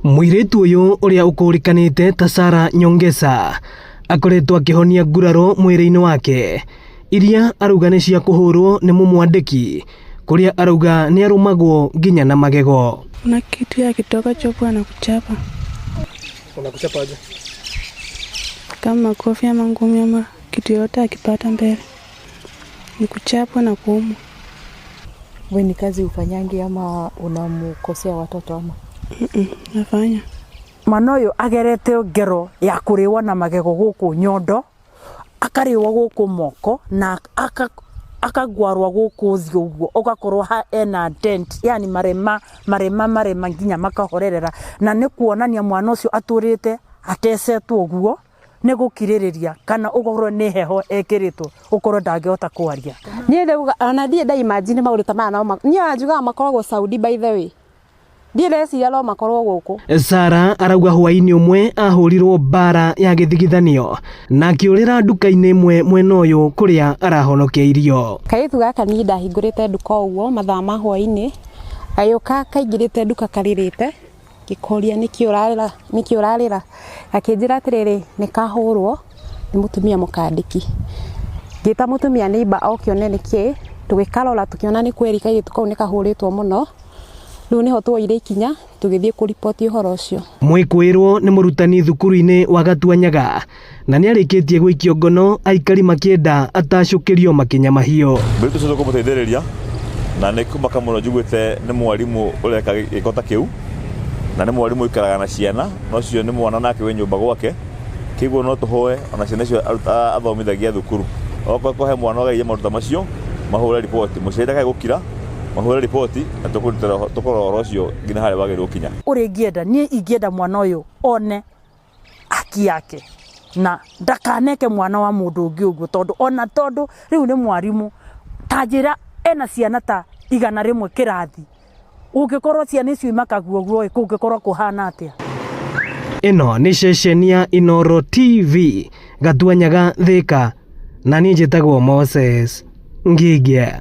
Mũirĩtu ũyũ ũrĩa ũkũrĩkanĩte ta Sarah Nyongesa akoretwo akĩhonia nguraro mwĩrĩ-inĩ wake iria arauga nĩ cia kũhũrwo nĩ mũmwandĩki kũrĩa arauga nĩ arũmagwo nginya na magego. Kuna kitu akitoka job anakuchapa. Wanakuchapa aje? Kama makofi ama ngumi ama kitu yoyote akipata mbele ni kuchapwa na kuumwa. We ni kazi ufanyangi ama unamkosea watoto ama? Nafanya. Mwana ũyũ agerete ngero ya kũrĩwa na magego gũkũ nyondo, akarĩwa gũkũ moko na akagwarwa gũkũ ũthiũ ũguo, ũgakorwo ena dent, yani marema marema marema nginya makahorerera, na nĩ kuonania mwana ũcio atũrĩte atecetwo ũguo nĩ gũkirĩrĩria kana ũkorwo nĩ heho ekĩrĩtwo ũkorwo ndangĩhota kwaria. Niĩ rĩu ona ndirĩ nda imagine maũndũ ta maya no niĩ njugaga makoragwo Saudi, by the way, ndirĩ ndeciria no makorwo gũkũ. Sarah arauga hwaĩ-inĩ ũmwe ahũrirwo mbara ya gĩthigithanio na akĩũrĩra nduka-inĩ ĩmwe mwena ũyũ kũrĩa arahonokeirio. Kairĩtu gaka niĩ ndahingũrĩte nduka ũguo mathaa ma hwaĩ-inĩ, gagĩũka kaingĩrĩte nduka karĩrĩte, ngĩkoria nĩkĩ ũrarĩra, nĩkĩ ũrarĩra, gakĩnjĩra atĩrĩrĩ nĩ kahũrwo nĩ mũtumia mũkandĩki. Ngĩta mũtumia neighbor oke one nĩkĩ, tũgĩkarora tũkĩona nĩ kweri kairĩtu kau nĩ kahũrĩtwo mũno. Rĩu nĩho tuoire ikinya tũgĩthiĩ kũriboti ũhoro ũcio. Mwĩkũĩrwo nĩ mũrutani thukuru-inĩ wa Gatuanyaga na nĩarĩkĩtie gũikio ngono aikari makĩenda atacũkĩrio makinya mahiũ. Mũirĩtu ũcio tũkũmũteithĩrĩria na nĩ kũmaka mũno njiguĩte nĩ mwarimũ ũreka gĩko ta kĩu, na nĩ mwarimũ ũikaraga na ciana, na ũcio nĩ mwana nake wĩ nyũmba gwake, kĩguo no tũhoe ona ciana icio athomithagia thukuru, okorwo he mwana ũgereire maũndũ ta macio mahũre riboti, mũciari ndakae gũkira, mahũre riboti na tũkũrora ũhoro ũcio nginya harĩa wagĩrĩirwo gũkinya. Ũrĩa ingĩenda, niĩ ingĩenda mwana ũyũ one haki yake na ndakaneke mwana wa mũndũ ũngĩ ũguo, tondũ ona tondũ rĩu nĩ mwarimũ, ta njĩra ena ciana ta 100 kĩrathi, ũngĩkorwo ciana icio imakagwo ũguo ĩ, kũngĩkorwo kũhana atĩa? Ĩno nĩ ceceni ya Inooro TV Gatuanyaga Thika, na niĩ njĩtagwo Moses Ngige.